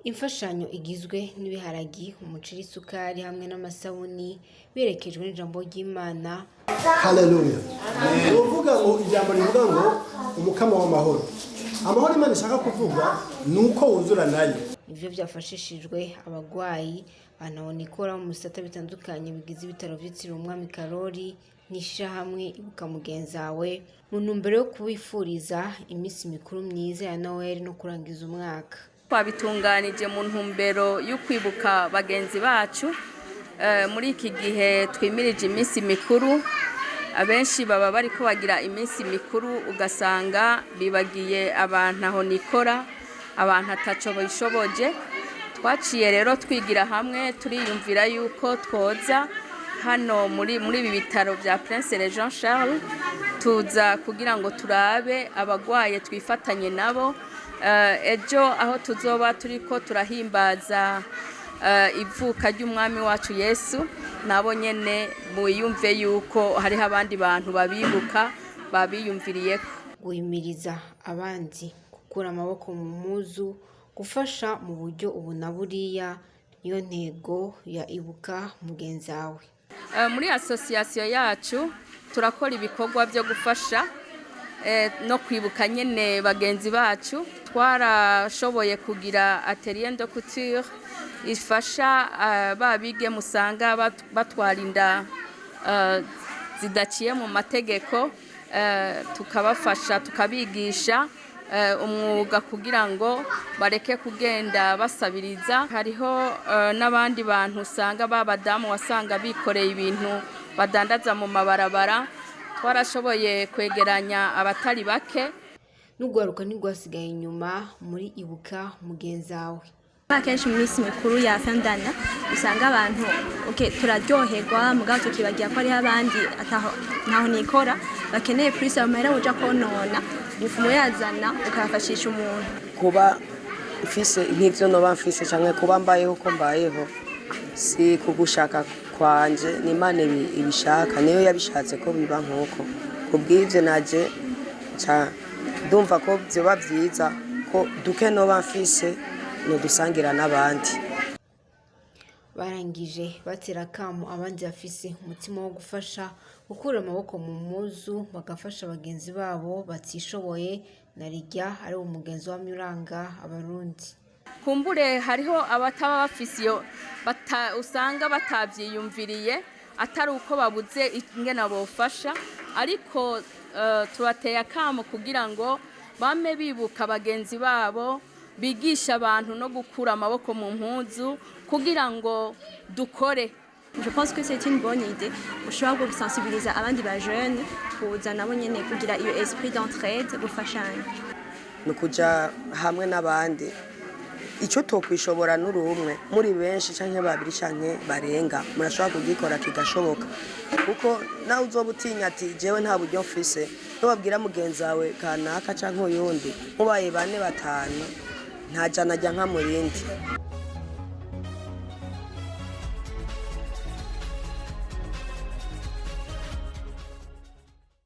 Imfashanyo igizwe n'ibiharagi, umuceri, isukari hamwe n'amasabuni, biherekejwe n'ijambo ry'Imana. Haleluya! Ni uvuga ngo ijambo rivuga ngo umukama w'amahoro, amahoro Imana ishaka kuvuga ni uko wuzura nayo. Nivyo vyafashishijwe abagwayi bantahonikora mu bisata bitandukanye bigize ibitaro vyitiriwe Umwami Karori n'ishirahamwe Ibuka Mugenzawe, mu ntumbero yo kubifuriza iminsi mikuru myiza ya Noel no kurangiza umwaka. Twabitunganije mu ntumbero yo kwibuka bagenzi bacu muri iki gihe twimirije iminsi mikuru. Abenshi baba bariko bagira iminsi mikuru, ugasanga bibagiye abantu aho nikora, abantu ataco bishoboje. Twaciye rero twigira hamwe, turiyumvira yuko twoza hano muri ibi bitaro vya Prince Jean Charles, tuza kugira ngo turabe abagwaye, twifatanye nabo. Ejo aho tuzoba turiko turahimbaza ivuka ry'umwami wacu Yesu, nabo nyene muyumve yuko hariho abandi bantu babibuka, babiyumviriyeko. Guhimiriza abandi gukura amaboko mu mpuzu, gufasha mu buryo ubu na buriya, niyo ntego ya Ibuka Mugenzawe. Muri association yacu turakora ibikorwa byo gufasha no kwibuka nyene bagenzi bacu. Twarashoboye kugira atelier de couture ifasha ba bige musanga batwara inda zidaciye mu mategeko, tukabafasha, tukabigisha umwuga kugira ngo bareke kugenda basabiriza. Hariho n'abandi bantu usanga b'abadamu, wasanga bikoreye ibintu badandaza mu mabarabara. Twarashoboye kwegeranya abatari bake. N'urwaruka ntirwasigaye inyuma muri Ibuka Mugenzawe. Akenshi mu minsi mikuru ya fin d'année usanga abantu, okay, turaryoherwa, mugabo tukibagira ko hariho abandi ataho ntaho nikora bakeneye plus ayo mahera uja konona, ufumo yazana ukayafashisha umuntu. Kuba mfise nk'ivyo noba mfise canke kuba mbayeho uko mbayeho, si kugushaka kwanje, ni Imana ibishaka, niyo yabishatse ko biba nk'uko. Kubw'ivyo naje nca ndumva ko vyoba vyiza ko duke noba mfise nodusangira n'abandi. Barangije batera akamo abandi bafise umutima wo gufasha gukura amaboko mu mpuzu, bagafasha bagenzi babo batishoboye, na rirya ari umugenzi wamye uranga Abarundi. Kumbure hariho abataba bafise iyo usanga batavyiyumviriye, atari uko babuze ingene bofasha, ariko tubateye akamo kugira ngo bame bibuka bagenzi babo, bigisha abantu no gukura amaboko mu mpuzu kugira ngo dukore. Je pense que c'est une bonne idée ushobora gusensibiliza abandi ba jeune kuza nabo nyene kugira iyo esprit d'entraide, gufashanya. Ni ukuja hamwe n'abandi. Icyo tokwishobora n'urumwe, muri benshi canke babiri canke barenga murashobora kugikora kigashoboka, kuko nawe uzoba utinya ati jewe nta buryo mfise, nubabwira mugenzi wawe kanaka canke uyundi, mubaye bane, batanu, nta jana rya nka murindi.